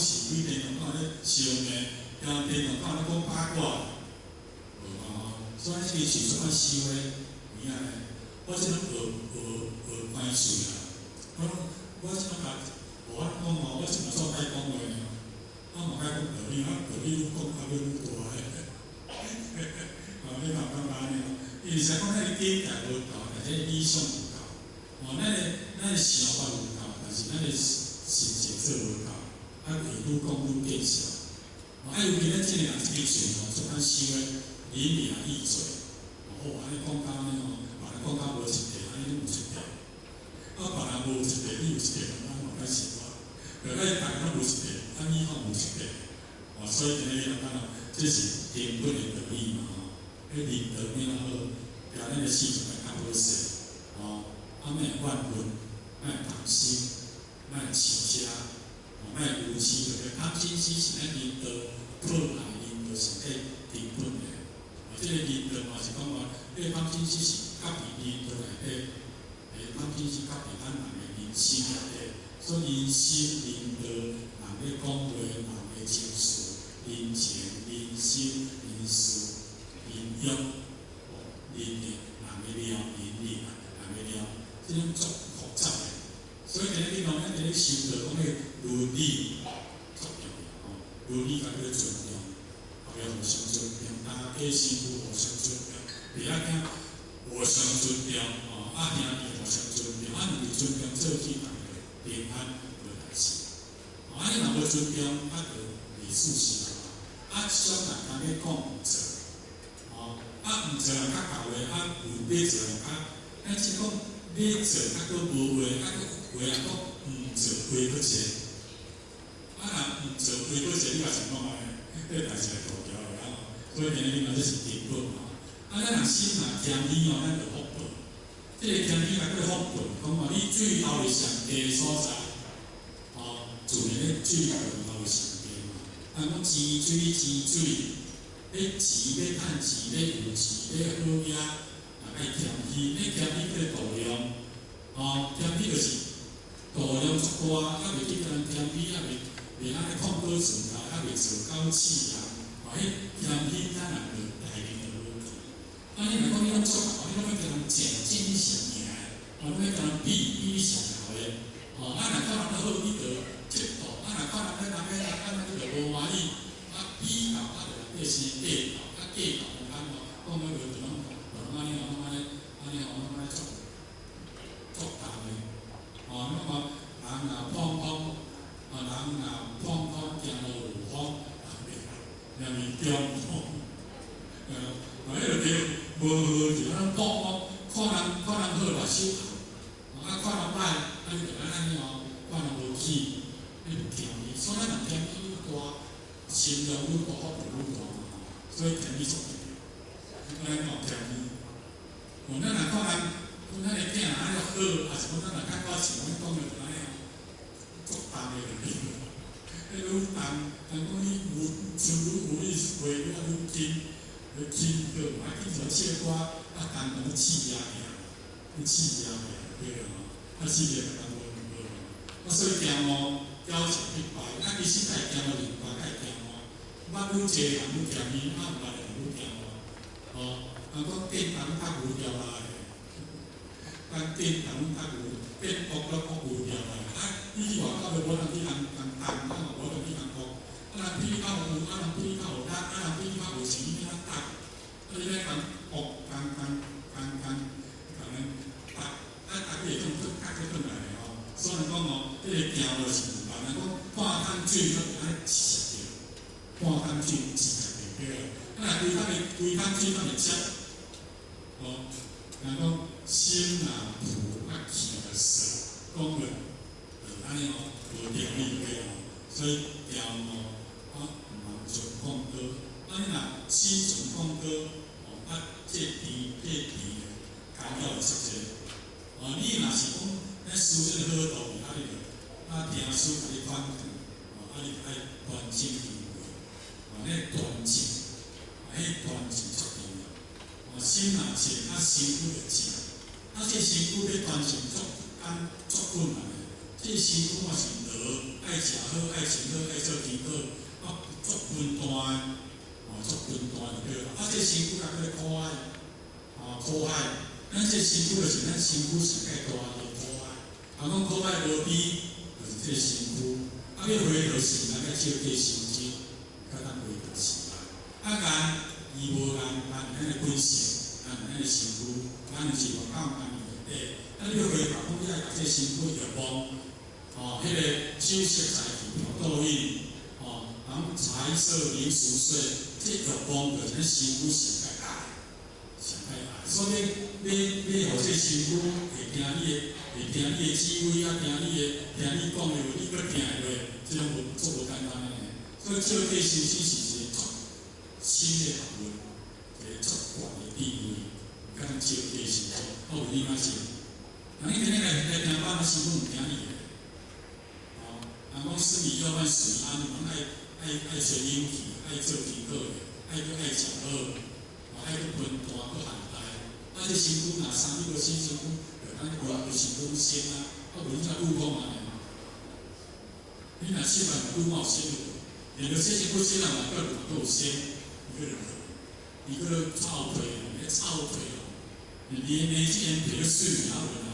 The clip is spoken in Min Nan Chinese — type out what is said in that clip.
是非，電動講咧相罵，聽電動講咧講八卦，無吼。所以這个喙足較收的，有影咧。我這種學學學關喙啊，我這種甲無法講吼，我這嘛做歹講話呢。我嘛愛講道理，我道理愈講較愈大个。哦，你嘛有感覺按呢？因為是講咱的境界無夠，但是理想有夠。哦，咱的想法有夠，但是咱的實際做無夠，啊，會愈講愈見笑。哦，啊，尤其咱這个人這个喙吼，足較收的，仁名義罪。哦，按呢講到按呢吼，別人講到無一塊，按呢攏有一塊。啊，別人無一塊，你有一塊，咱嘛歹生活。對，咱逐个攏無一塊，啊，你攏有一塊。哦，所以今日咱講，這是根本的道理嘛吼。彼仁德變好，調咱的心就會較好勢。哦，啊，莫怨恨，莫貪心，莫痴遮，哦，莫愚痴，就是貪嗔痴是咱仁道破壞仁道上底根本的。哦，這個仁道嘛是講話，這個貪嗔痴是夾佇仁道內底，貪嗔痴夾佇咱人的人生內底。所以人生仁道，人咧講話，人的情緒、人情、人心、人事、人欲、人的人的量、人力啊，人的量，這種足複雜的。所以今日你講咱佇咧修道，講彼倫理足重要吼，倫理共叫尊重，大家互相尊重，大家媳婦互相尊重，爸仔囝互相尊重，吼，啊兄弟互相尊重，啊兩個尊重做起大家平安無代誌。啊，你若無尊重，啊就袂事實啊。啊，小人通咧講毋做，吼，啊毋做人較厚的，啊有欲做人較，咱是講欲做啊，閣無話，啊閣話人講毋做話閣濟。啊，若毋做話閣濟，你嘛想講按呢？這代誌會塗橋的啊。所以今日你嘛這是根本吼。啊，咱若心若謙虛吼，咱就福報。這個謙虛嘛叫福報，講話你最後的上低所在，吼，自然咧水喉會上低嘛。啊，講錢水錢水，欲錢欲趁錢，欲有錢欲好額，啊愛謙虛，你謙虛叫度量，吼，謙虛就是度量足大，啊袂去共人謙虛，啊袂按呢控告自啊，啊袂做狗鼠啊，吼，彼謙虛咱人就大力就無去。啊，你若講你攏足厚，你攏欲共人爭，爭你上贏的，哦，你欲共人比，比你上姣的，吼，啊，若看人較好，你就嫉妒，啊，若看人咧人咧啊，你就無歡喜，啊，比較啊，就內底生計較，啊，計較無通哦，講欲無就攏就攏按呢哦，攏按呢，按呢哦，攏按呢足足重的，哦，你看人若膨風，啊，人若膨風行路有風，若是中風，啊，彼個無好就咱膨風，看人看人好目睭紅，啊，看人歹，啊，你就按呢哦，看人無起，你就謙虛，所以咱若謙虛愈大，心量愈大，福報愈大嘛，所以謙虛足重要。按呢講謙虛，哦，咱若看人，講咱的囝若按呢好，抑是講咱若較我像阮講的就按呢哦，足重的就對。彼愈重，人講你有像愈有你話愈愈輕，愈輕好，啊，經常唱歌，啊，重重氣壓爾，你氣壓爾對吼，啊，氣壓較無毋好，啊，所以恬哦，交情必敗，啊，其實愛恬哦，另外愛恬哦，捌愈濟人愈謙虛，啊，毋捌的人愈恬哦，哦，人講電動較牛條來的，咱電動較牛，電國攏國牛條來，啊，你去外口就無人去共共動，啊嘛無人去共國，啊，人比你較有，啊，人比你較有力，啊，人比你較有錢，你較重，啊，你咧共國共共共共共人搭，啊，搭你會當轉，搭去轉來的吼。所以講哦，這個行路是毋同，人講半桶水攏按呢一着，半桶水一着就對了。啊，若規桶的規桶水攏會接，哦，人講心若浮啊氣就涩，講落就按呢哦，無道理對吼。所以恬哦，啊，毋通存講高，啊，你若心存講高，哦，啊，這甜這甜的干擾會足濟。哦，你若是講咱師這個好道理，啊，你就啊聽師共你反勸，哦，啊，你就愛端正行為，哦，那端正，啊，彼端正足重要。哦，心若靜，啊，身軀就靜。啊，這身軀欲端正足艱足困難的。這身軀嘛是勞，愛食好，愛穿好，愛做功課，啊，足分段，哦，足分段就對啦。啊，這身軀較閣苦海，哦，苦海，咱這身軀就是咱身軀上蓋大的苦海。啊，講苦海無邊，就是這身軀。啊，欲回頭是岸，愛照過修真，才當回頭是岸。啊，眼伊無眼，眼是咱的本性，眼是咱的身軀，眼就是外口眼內底。啊，你欲回頭講，你愛共這身軀欲望，哦，彼個酒色財氣賭癮，哦，人財色名食睡，這欲望就是咱身軀上蓋愛，上蓋愛。所以你予這身軀會聽你的，會聽你的指揮啊，聽你講的話，你閣聽會落，這攏無足無簡單的。所以照過修身是一個足深的學問，一個足懸的智慧，敢照過修身，我有你嘛是？人伊今日來聽班，身軀毋聽你的。哦，人講生於憂患死於安樂，愛吹冷氣，愛做功課的，愛閣愛食好，哦，愛閣分大閣限大。啊，這身軀若生你無生身軀，就咱無無身軀生啊，啊無你怎愈講安尼？你若生嘛，愈嘛有生無？連著洗身軀生啊嘛，閣閣有生，伊閣落，伊閣臭屁，咧臭屁哦！連連這煙皮都水啊無啦，